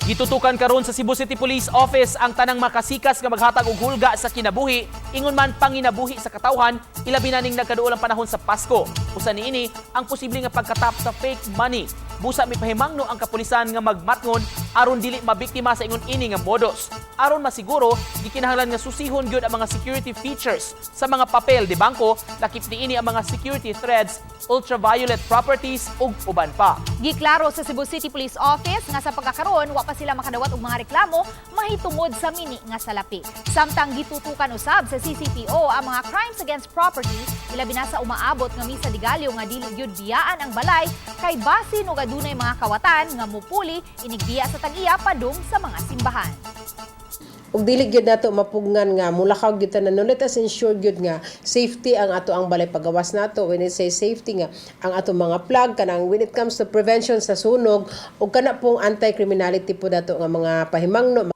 Gitutukan karon sa Cebu City Police Office ang tanang makasikas nga maghatag og hulga sa kinabuhi, ingon man panginabuhi sa katawhan, ilabi na ning nagkaduol ang panahon sa Pasko. Usa niini ang posible nga pagkatap sa fake money. Busa mipahimangno ang kapulisan nga magmatngon aron dili mabiktima sa ingon ini nga modus. Aron masiguro, gikinahanglan nga susihon gyud ang mga security features sa mga papel de bangko, lakip niini ang mga security threads, ultraviolet properties ug uban pa. Giklaro sa Cebu City Police Office nga sa pagkakaron wa pa sila makadawat og mga reklamo mahitungod sa mini nga salapi. Samtang gitutukan usab sa CCPO ang mga crimes against property, ilabi na sa umaabot nga Misa de Gallo nga dili gyud biyaan ang balay kay basin og adunay mga kawatan nga mupuli inigbiya sa tag-iya padung sa mga simbahan. Ug dili gyud nato mapugngan nga mulakaw gyud tanan, no? Let us ensure gyud nga safety ang ato ang balay pagawas nato. When it say safety, nga ang ato mga plug, kanang when it comes to prevention sa sunog ug kana pong anti-criminality po dato nga mga pahimangno.